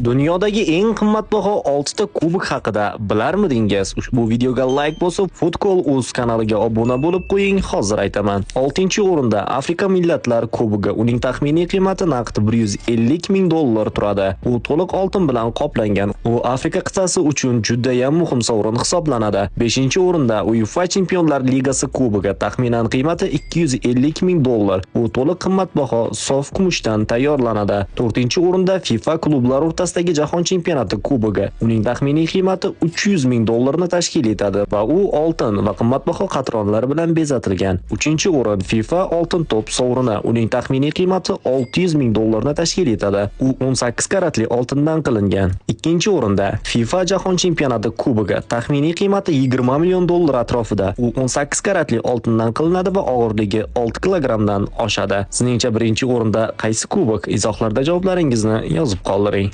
Dunyodagi eng qimmatbaho 6 ta kubok haqida bilarmidingiz? Ushbu videoga like bosib, Footcall uz kanaliga obuna bo'lib qo'ying, hozir aytaman. 6-o'rinda Afrika Millatlar Kubogi. Uning taxminiy qiymati naqd 150 ming dollar turadi. U to'liq oltin bilan qoplangan. U Afrika qit'asi uchun juda ham muhim sovrin hisoblanadi. 5-o'rinda UEFA Chempionlar Ligasi kubogi. Taxminan qiymati 250 ming dollar. U to'liq qimmatbaho sof kumushdan tayyorlanadi. 4-o'rinda FIFA klublar o'rtasidagi jahon chempionati kubogi. Uning taxminiy qiymati 300 ming dollarni tashkil etadi va u oltin va qimmatbaho qatronlar bilan bezatilgan. 3-o'rin FIFA oltin to'p sovrini. Uning taxminiy qiymati 600 ming dollarni tashkil etadi. U 18 karatli oltindan qilingan. 2-o'rinda FIFA jahon chempionati kubogi. Taxminiy qiymati 20 million dollar atrofida. U 18 karatli oltindan qilinadi va og'irligi 6 kilogrammdan oshadi. Sizningcha birinchi o'rinda qaysi kubok? Izohlarda javoblaringizni yozib qoldiring.